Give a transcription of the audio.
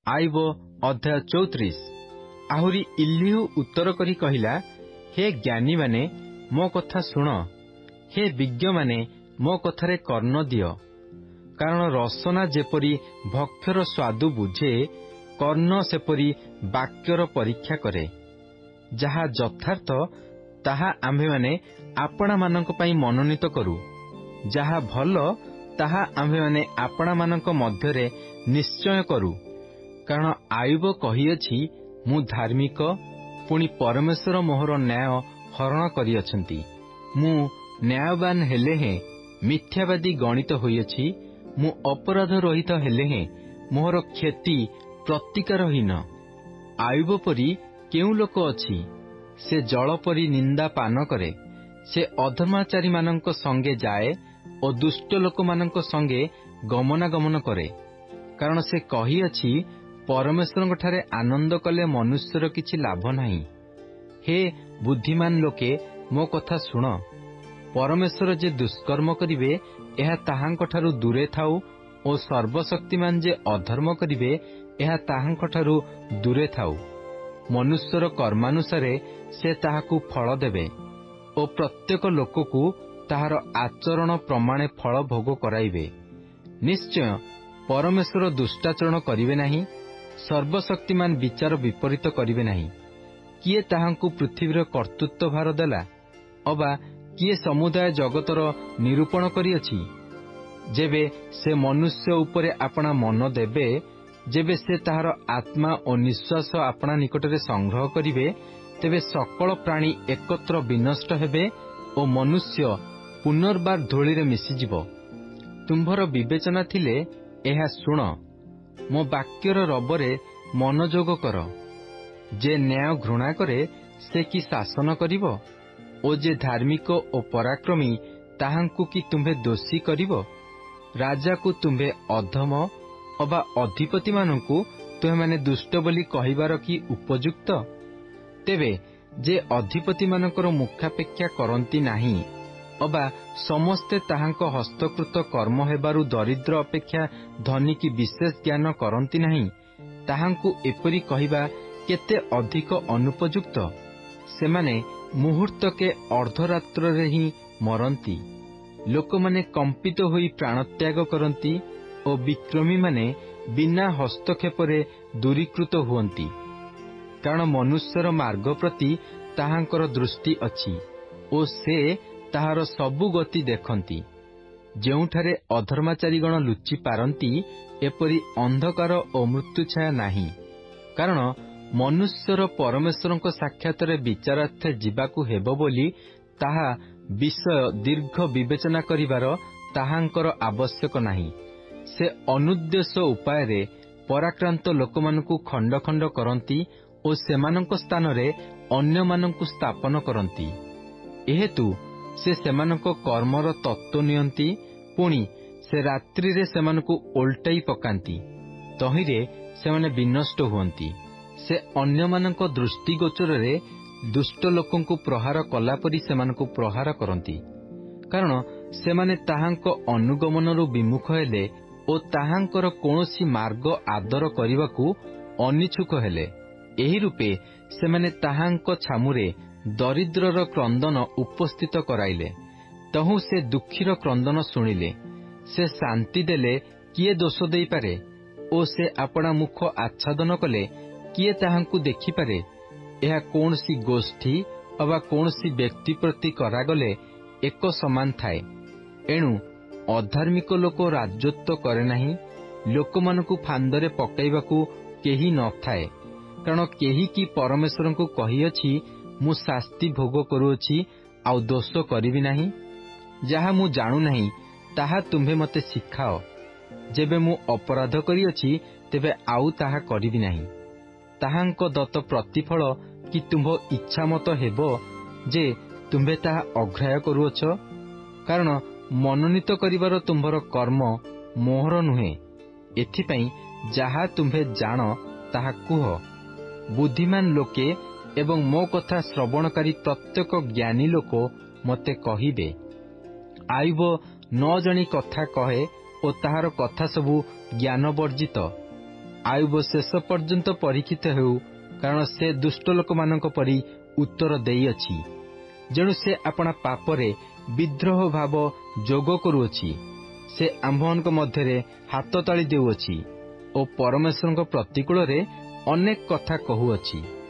ଆଇବ ଅଧ୍ୟାୟ 34। ଆହୁରି ଇଲିହୁ ଉତ୍ତର କରି କହିଲା, ହେ ଜ୍ଞାନୀମାନେ, ମୋ କଥା ଶୁଣ, ହେ ବିଜ୍ଞମାନେ, ମୋ କଥାରେ କର୍ଣ୍ଣ ଦିଅ। କାରଣ ରସନା ଯେପରି ଭକ୍ଷର ସ୍ୱାଦୁ ବୁଝେ, କର୍ଣ୍ଣ ସେପରି ବାକ୍ୟର ପରୀକ୍ଷା କରେ। ଯାହା ଯଥାର୍ଥ ତାହା ଆମ୍ଭେମାନେ ଆପଣାମାନଙ୍କ ପାଇଁ ମନୋନୀତ କରୁ, ଯାହା ଭଲ ତାହା ଆମ୍ଭେମାନେ ଆପଣାମାନଙ୍କ ମଧ୍ୟରେ ନିଶ୍ଚୟ କରୁ। କାରଣ ଆୟୁବ କହିଅଛି, ମୁଁ ଧାର୍ମିକ, ପୁଣି ପରମେଶ୍ୱର ମୋହର ନ୍ୟାୟ ହରଣ କରିଅଛନ୍ତି। ମୁଁ ନ୍ୟାୟବାନ ହେଲେ ହେଁ ମିଥ୍ୟାବାଦୀ ଗଣିତ ହୋଇଅଛି, ମୁଁ ଅପରାଧ ରହିତ ହେଲେ ହେଁ ମୋହର କ୍ଷତି ପ୍ରତିକାରହୀନ। ଆୟୁବ ପରି କେଉଁ ଲୋକ ଅଛି? ସେ ଜଳ ପରି ନିନ୍ଦା ପାନ କରେ। ସେ ଅଧର୍ମାଚାରୀମାନଙ୍କ ସଙ୍ଗେ ଯାଏ ଓ ଦୁଷ୍ଟ ଲୋକମାନଙ୍କ ସଙ୍ଗେ ଗମନାଗମନ କରେ। କାରଣ ସେ କହିଅଛି, ପରମେଶ୍ୱରଙ୍କଠାରେ ଆନନ୍ଦ କଲେ ମନୁଷ୍ୟର କିଛି ଲାଭ ନାହିଁ। ହେ ବୁଦ୍ଧିମାନ ଲୋକେ, ମୋ କଥା ଶୁଣ। ପରମେଶ୍ୱର ଯେ ଦୁଷ୍କର୍ମ କରିବେ, ଏହା ତାହାଙ୍କଠାରୁ ଦୂରେ ଥାଉ ଓ ସର୍ବଶକ୍ତିମାନ ଯେ ଅଧର୍ମ କରିବେ, ଏହା ତାହାଙ୍କଠାରୁ ଦୂରେ ଥାଉ। ମନୁଷ୍ୟର କର୍ମାନୁସାରେ ସେ ତାହାକୁ ଫଳ ଦେବେ ଓ ପ୍ରତ୍ୟେକ ଲୋକକୁ ତାହାର ଆଚରଣ ପ୍ରମାଣେ ଫଳ ଭୋଗ କରାଇବେ। ନିଶ୍ଚୟ ପରମେଶ୍ୱର ଦୁଷ୍ଟାଚରଣ କରିବେ ନାହିଁ, ସର୍ବଶକ୍ତିମାନ ବିଚାର ବିପରୀତ କରିବେ ନାହିଁ। କିଏ ତାହାଙ୍କୁ ପୃଥିବୀର କର୍ତ୍ତୃତ୍ୱ ଭାର ଦେଲା, ଅବା କିଏ ସମୁଦାୟ ଜଗତର ନିରୂପଣ କରିଅଛି? ଯେବେ ସେ ମନୁଷ୍ୟ ଉପରେ ଆପଣା ମନ ଦେବେ, ଯେବେ ସେ ତାହାର ଆତ୍ମା ଓ ନିଶ୍ୱାସ ଆପଣା ନିକଟରେ ସଂଗ୍ରହ କରିବେ, ତେବେ ସକଳ ପ୍ରାଣୀ ଏକତ୍ର ବିନଷ୍ଟ ହେବେ ଓ ମନୁଷ୍ୟ ପୁନର୍ବାର ଧୂଳିରେ ମିଶିଯିବ। ତୁମ୍ଭର ବିବେଚନା ଥିଲେ ଏହା ଶୁଣ, ମୋ ବାକ୍ୟର ରବରେ ମନୋଯୋଗ କର। ଯେ ନ୍ୟାୟ ଘୃଣା କରେ ସେ କି ଶାସନ କରିବ? ଓ ଯେ ଧାର୍ମିକ ଓ ପରାକ୍ରମୀ ତାହାଙ୍କୁ କି ତୁମ୍ଭେ ଦୋଷୀ କରିବ? ରାଜାକୁ ତୁମ୍ଭେ ଅଧମ ଅବା ଅଧିପତିମାନଙ୍କୁ ତୁମେମାନେ ଦୁଷ୍ଟ ବୋଲି କହିବାର କି ଉପଯୁକ୍ତ? ତେବେ ଯେ ଅଧିପତିମାନଙ୍କର ମୁଖାପେକ୍ଷା କରନ୍ତି ନାହିଁ, ଅବା ସମସ୍ତେ ତାହାଙ୍କ ହସ୍ତକୃତ କର୍ମ ହେବାରୁ ଦରିଦ୍ର ଅପେକ୍ଷା ଧନୀ କି ବିଶେଷ ଜ୍ଞାନ କରନ୍ତି ନାହିଁ, ତାହାଙ୍କୁ ଏପରି କହିବା କେତେ ଅଧିକ ଅନୁପଯୁକ୍ତ? ସେମାନେ ମୁହୂର୍ତ୍ତକେ ଅର୍ଦ୍ଧରାତ୍ରରେ ହିଁ ମରନ୍ତି। ଲୋକମାନେ କମ୍ପିତ ହୋଇ ପ୍ରାଣତ୍ୟାଗ କରନ୍ତି ଓ ବିକ୍ରମୀମାନେ ବିନା ହସ୍ତକ୍ଷେପରେ ଦୂରୀକୃତ ହୁଅନ୍ତି। କାରଣ ମନୁଷ୍ୟର ମାର୍ଗ ପ୍ରତି ତାହାଙ୍କର ଦୃଷ୍ଟି ଅଛି ଓ ସେ ତାହାର ସବୁ ଗତି ଦେଖନ୍ତି। ଯେଉଁଠାରେ ଅଧର୍ମାଚାରୀଗଣ ଲୁଚି ପାରନ୍ତି, ଏପରି ଅନ୍ଧକାର ଓ ମୃତ୍ୟୁଛାୟା ନାହିଁ। କାରଣ ମନୁଷ୍ୟର ପରମେଶ୍ୱରଙ୍କ ସାକ୍ଷାତରେ ବିଚାରାର୍ଥେ ଯିବାକୁ ହେବ ବୋଲି ତାହା ବିଷୟ ଦୀର୍ଘ ବିବେଚନା କରିବାର ତାହାଙ୍କର ଆବଶ୍ୟକ ନାହିଁ। ସେ ଅନୁଦ୍ଦେଶ ଉପାୟରେ ପରାକ୍ରାନ୍ତ ଲୋକମାନଙ୍କୁ ଖଣ୍ଡ ଖଣ୍ଡ କରନ୍ତି ଓ ସେମାନଙ୍କ ସ୍ଥାନରେ ଅନ୍ୟମାନଙ୍କୁ ସ୍ଥାପନ କରନ୍ତି। ଏହେତୁ ସେ ସେମାନଙ୍କ କର୍ମର ତତ୍ତ୍ୱ ନିଅନ୍ତି, ପୁଣି ସେ ରାତ୍ରିରେ ସେମାନଙ୍କୁ ଓଲଟାଇ ପକାନ୍ତି, ତହିଁରେ ସେମାନେ ବିନଷ୍ଟ ହୁଅନ୍ତି। ସେ ଅନ୍ୟମାନଙ୍କ ଦୃଷ୍ଟିଗୋଚରରେ ଦୁଷ୍ଟ ଲୋକଙ୍କୁ ପ୍ରହାର କଲାପରି ସେମାନଙ୍କୁ ପ୍ରହାର କରନ୍ତି। କାରଣ ସେମାନେ ତାହାଙ୍କ ଅନୁଗମନରୁ ବିମୁଖ ହେଲେ ଓ ତାହାଙ୍କର କୌଣସି ମାର୍ଗ ଆଦର କରିବାକୁ ଅନିଚ୍ଛୁକ ହେଲେ। ଏହି ରୂପେ ସେମାନେ ତାହାଙ୍କ ଛାମୁରେ ଦରିଦ୍ରର କ୍ରନ୍ଦନ ଉପସ୍ଥିତ କରାଇଲେ, ତହୁଁ ସେ ଦୁଃଖୀର କ୍ରନ୍ଦନ ଶୁଣିଲେ। ସେ ଶାନ୍ତି ଦେଲେ କିଏ ଦୋଷ ଦେଇପାରେ? ଓ ସେ ଆପଣା ମୁଖ ଆଚ୍ଛାଦନ କଲେ କିଏ ତାହାଙ୍କୁ ଦେଖିପାରେ? ଏହା କୌଣସି ଗୋଷ୍ଠୀ ଅବା କୌଣସି ବ୍ୟକ୍ତି ପ୍ରତି କରାଗଲେ ଏକ ସମାନ ଥାଏ। ଏଣୁ ଅଧାର୍ମିକ ଲୋକ ରାଜତ୍ୱ କରେ ନାହିଁ, ଲୋକମାନଙ୍କୁ ଫାନ୍ଦରେ ପକାଇବାକୁ କେହି ନଥାଏ। କାରଣ କେହି କି ପରମେଶ୍ୱରଙ୍କୁ କହିଅଛି, ମୁଁ ଶାସ୍ତି ଭୋଗ କରୁଅଛି, ଆଉ ଦୋଷ କରିବି ନାହିଁ? ଯାହା ମୁଁ ଜାଣୁନାହିଁ ତାହା ତୁମ୍ଭେ ମୋତେ ଶିଖାଅ। ଯେବେ ମୁଁ ଅପରାଧ କରିଅଛି, ତେବେ ଆଉ ତାହା କରିବି ନାହିଁ। ତାହାଙ୍କ ଦତ୍ତ ପ୍ରତିଫଳ କି ତୁମ୍ଭ ଇଚ୍ଛାମତ ହେବ ଯେ ତୁମ୍ଭେ ତାହା ଅଗ୍ରାହ୍ୟ କରୁଅଛ? କାରଣ ମନୋନୀତ କରିବାର ତୁମ୍ଭର କର୍ମ ମୋହର ନୁହେଁ। ଏଥିପାଇଁ ଯାହା ତୁମ୍ଭେ ଜାଣ ତାହା କୁହ। ବୁଦ୍ଧିମାନ ଲୋକେ ଏବଂ ମୋ କଥା ଶ୍ରବଣକାରୀ ପ୍ରତ୍ୟେକ ଜ୍ଞାନୀ ଲୋକ ମୋତେ କହିବେ, ଆୟୁବ ନ ଜାଣି କଥା କହେ ଓ ତାହାର କଥା ସବୁ ଜ୍ଞାନବର୍ଜିତ। ଆୟୁବ ଶେଷ ପର୍ଯ୍ୟନ୍ତ ପରୀକ୍ଷିତ ହେଉ, କାରଣ ସେ ଦୁଷ୍ଟ ଲୋକମାନଙ୍କ ପରି ଉତ୍ତର ଦେଇଅଛି। ଯେଣୁ ସେ ଆପଣା ପାପରେ ବିଦ୍ରୋହ ଭାବ ଯୋଗ କରୁଅଛି। ସେ ଆମ୍ଭମାନଙ୍କ ମଧ୍ୟରେ ହାତ ତାଳି ଦେଉଅଛି ଓ ପରମେଶ୍ୱରଙ୍କ ପ୍ରତିକୂଳରେ ଅନେକ କଥା କହୁଅଛି।